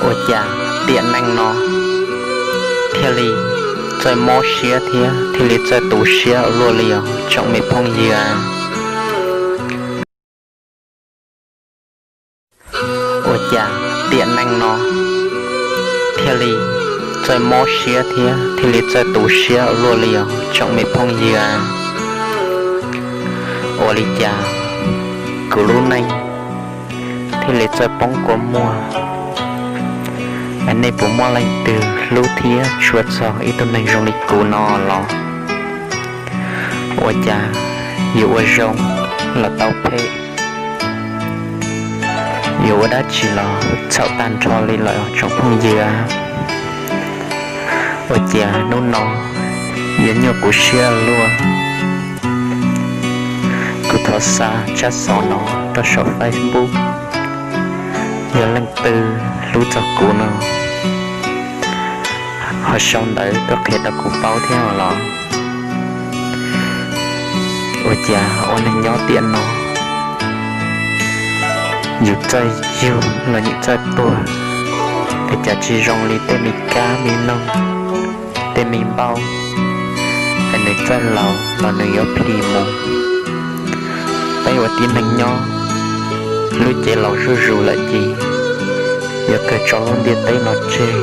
Ua cas tiam neej no thiaj li txawj mob siab thiab thiaj li txawj tu siab ua luaj li os tsoom me phooj ywg? Ua cas tiam neej no thiaj li txawj mob siab thiab thiaj li txawj tu siab ua luaj li os tsoom me phooj ywg? Ua li cas kuv lub neej thiaj li txawj poob kua muag? Es nej puas muaj leej twg hlub thiab tshua txog ib tug neeg zoo li kuv no los? Ua cas yus ua zoo los tau phem, yus ua dab tsi los txhaum tag nrho li lawm tsoom phooj ywg? Ua cas hnub no yuav nyuaj kuv siab luaj? Kuv thov xa tsab xov no rau saum Facebook, yog leej twg hlub txog kuv no ho sau ntawv tuaj qhia rau kuv paub thiab los. Ua cas ua neeg nyob tiam no, yus txawj yug los yus txawj tuag, ua cas tsis zoo li tej me kab me noog, tej me npauj, es nws txawj laus los nws yuav plhis mus. Peb ua tib neeg nyob, lub cev laus zuj zus lawm ces yuav kawg tso lub ntiaj teb no tseg.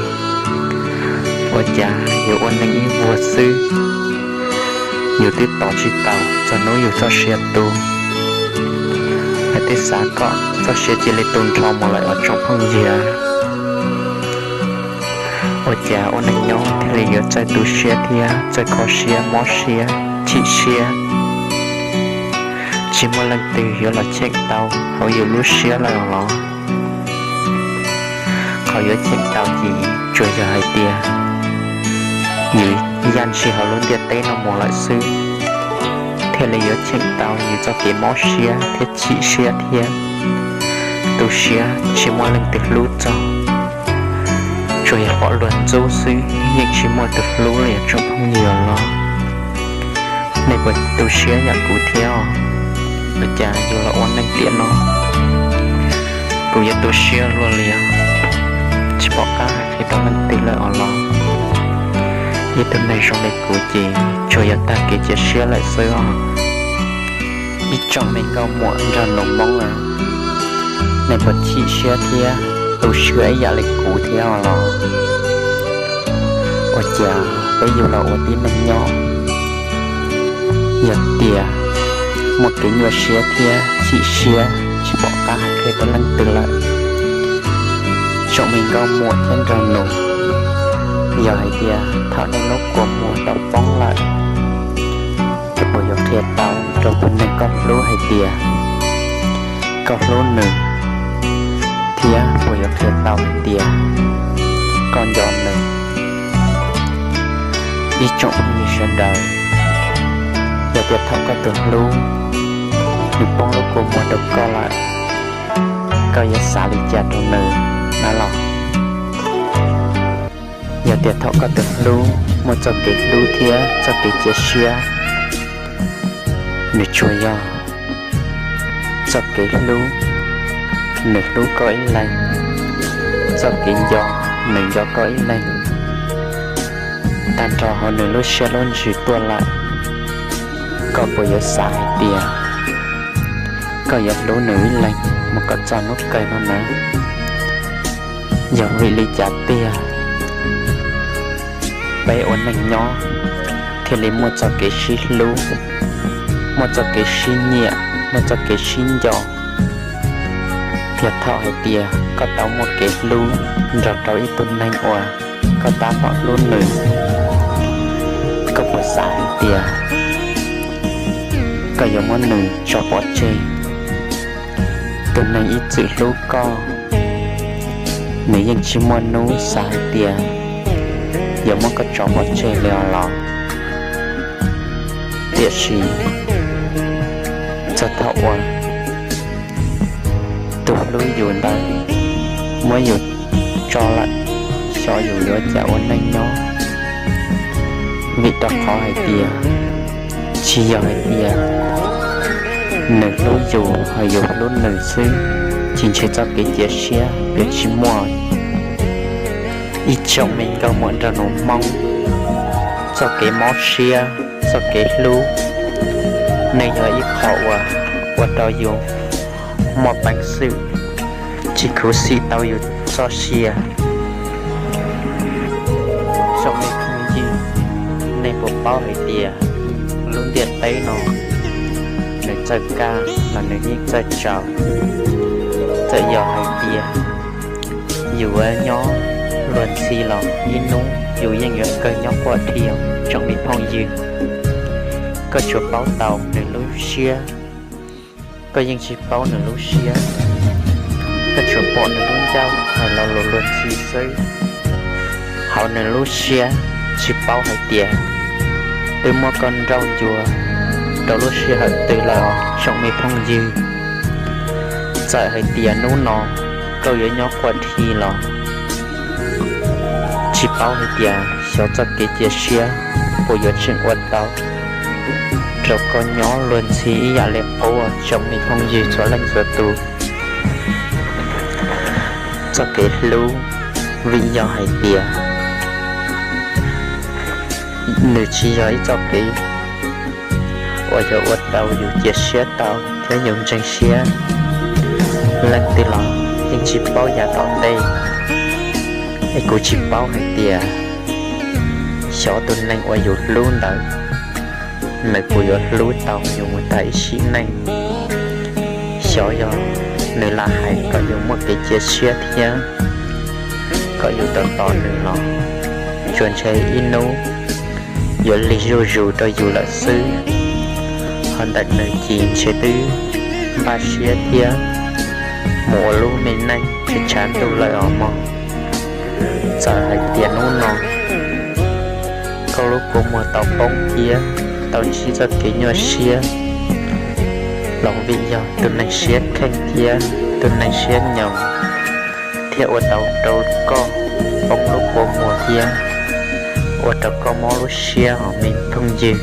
Ua cas yus ua neeg ib vuag xwb, yus twb tos tsis tau txog hnub yus txoj sia tu. Twb xav kom txoj sia cia li tu nrho mus lawm os tsoom phooj ywg. Ua cas ua neeg nyob thiaj li yuav txawj tu siab thiab txawj kho siab, mob siab, chim siab? Tsis muaj leej twg yuav los cheem tau hauv yus lub siab lawm los? Qhov yuav cheem tau ces tsuas yog hais tias yus yaj ntshis hauv lub ntiaj teb no mus lawm xwb, thiaj li yuav cheem tau yus txoj kev mob siab thiab chim siab thiab tu siab tsis muaj leej twg hlub txog. Tsuas yog pom luag ntxub xwb, yeej tsis muaj tus hlub li os tsoom phooj ywg los. Nej puas tu siab yam kuv thiab os? Ua cas yus los ua neeg tiam no, kuv yuav tu siab luaj li os, tsis pom qab hais qhia rau leej twg lawm os los. Ib tug neeg zoo li kuv ces tsuas yog tag kev cia siab lawm xwb os. Ib tsoom me nkauj muam nraug nus Hmoob, nej puas chim siab thiab tu siab ib yam li kuv thiab os los? Ua cas peb yug los ua tib neeg nyob, yog tias muaj kev nyuaj siab thiab chim siab tsis pom qab hais qhia rau leej twg lawm. Tsoom me nkauj muam thiab nraug nus, yog hais tias thaum nej lub kua muag tau poob lawm, ces puas yuav qhia tau rau tus neeg koj hlub hais tias koj hlub nws, thiab puas yuav qhia tau hais tias koj nco nws? Ib tsoom phooj ywg sawv daws, yog tias thaum koj tus hlub nws poob lub kua muag rau koj lawm, koj yuav xav li cas rau nws na los? Yog tias thaum koj tus hlub muaj txoj kev hlub thiab txoj kev cia siab, nws tsuas yog txoj kev hlub, nws hlub koj ib leeg, txoj kev nco, nws nco koj ib leeg, tag nrho hauv nws lub siab lub ntsws tuaj lawm, koj puas yuav xav hais tias koj yuav hlub nws ib leeg mus kom txog hnub kawg no na? Yog vim li cas tiag peb ua neeg nyob thiaj li muaj txoj kev sib hlub, muaj txoj kev sib nyiam, muaj txoj kev sib nco? Yog thaum hais tias koj tau muaj kev hlub nrog rau ib tug neeg uas koj tab tom hlub nws, koj puas xav hais tias koj yuav muab nws tso pov tseg? Tus neeg ib txwm hlub koj, nws yeej tsis muaj hnub xav hais tias yuav muab koj tso pov tseg li os los. Tiam sis txog thaum uas tus hlub yus ntawd muab yus tso lawm, xyov yus yuav ua cas ua neej nyob. Vim rau qhov hais tias tsis yog hais tias nws hlub yus ho yus hlub nws xwb, ces ntshe txoj kev cia siab yuav tsis muaj Ib tsoom me nkauj muam nraug nus Hmoob, txoj kev mob siab, txoj kev hlub, nws yog ib qho uas ua rau yus muaj peev xwm tsis khuv xim tau yus txoj sia. Tsoom me phooj ywg, nej puas paub hais tias lub ntiaj teb no nws txawj kaj los nws yeej txawj tsaus. Txawm yog hais tias yus nyob luag ntxhi los ib hnub yus yeej yuav kawg nyob quaj dhi. Tsoom me phooj ywg, koj tsuas paub tau nws lub siab, koj yeej tsis paub nws lub siab. Koj tsuas pom nws lub ncauj hais lo lus luag ntxhi xwb, hauv nws lub siab tsis paub hais tias twb muab koj nrauj ncua rau lub sij hawm twg lawm os tsoom me phooj ywg. Txawm hais tias hnub no koj yuav nyob quaj dhi los tsis paub hais tias xyov txoj kev cia siab puas yuav tseem ua tau rau koj nyob luag ntxhi ib yam li qub tsoom me phooj ywg txhua leej txhua tus. Txoj kev hlub, vim yog hais tias nws tsis yog ib txoj kev uas yog ua rau yus cia siab tau thiab yus ntseeg siab. Leej twg los yeej tsis paub yav tom ntej, es kuv tsis paub hais tias xyov tus neeg uas yus hlub ntawd nws puas yuav hlub tau yus mus tag ib sim neej. Xyov yog nws lam hais kom yus muaj kev cia siab thiab kom yus tos tos nws los tsuas ntshe ib hnub yuav lig zuj zus rau yus lawm xwb. Ho ntawm nws ces ntshe twb npaj siab thiab mus ua lub me neej tshav ntuj lawm os mog. Txawm hais tias hnub no koj lub kua muag tau poob thiab tau ntsib txoj kev nyuaj siab los vim yog tus neeg siab kheej thiab tus neeg siab nyoos thiaj ua tau rau koj poob lub kua muag thiab ua rau koj mob lub siab os me phooj ywg.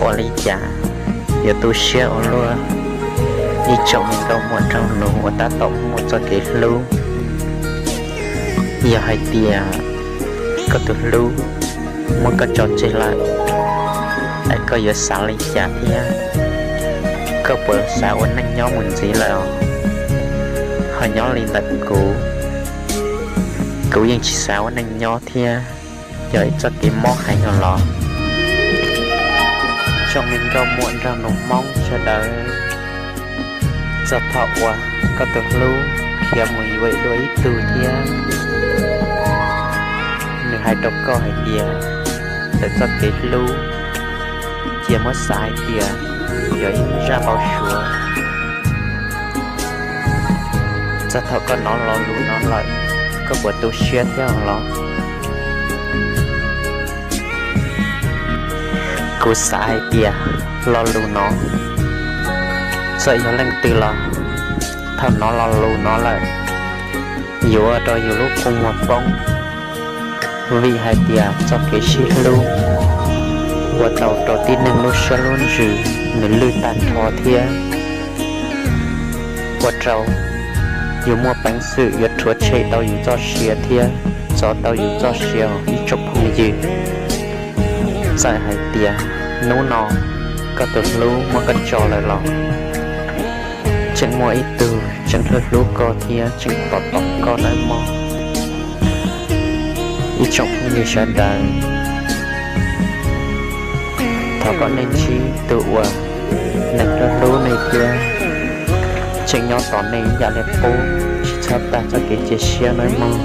Ua li cas yuav tu siab ua luaj ib tsoom me nkauj muam nraug nus uas tab tom muaj txoj kev hlub? Yog hais tias koj tus hlub muab koj tso tseg lawm, es koj yuav xav li cas thiab? Koj puas xav ua neej nyob mus ntxiv lawm os? Ho nyob li ntawm kuv, kuv yeej tsis xav ua neej nyob thiab, yog ib txoj kev mob heev os los. Tsoom me nkauj muam nraug nus Hmoob sawv daws, txog thaum uas koj tus hlub khiav mus yuav dua ib tug thiab nws hais rau koj hais tias ntawm txoj kev hlub, cia muab xav hais tias yog ib zaj npau suav. Txog thaum koj hnov lo lus no lawm, koj puas tu siab thiab los? Kuv xav hais tias lo lus no, txawm yog leej twg los thaum hnov lo lus no lawm, yuav ua rau yus lub kua muag poob, vim hais tias txoj kev sib hlub ua tau rau tib neeg lub siab lub ntsws nws lwj tag nrho thiab ua rau yus muaj peev xwm yuav rhuav tshem tau yus txoj sia thiab txov tau yus txoj sia os ib tsoom phooj ywg. Txawm hais tias hnub no koj tus hlub muab koj tso lawm los tseem muaj ib tug tseem hlub hlub koj thiab tseem tos tos koj nawb mog. Ib tsoom phooj ywg sawv daws, thov kom nej ntsib tus uas neeg hlub hlub nej thiab tseem nyob tos nej ib yam li qub, tsis txhob tag txoj kev cia siab nawb mog.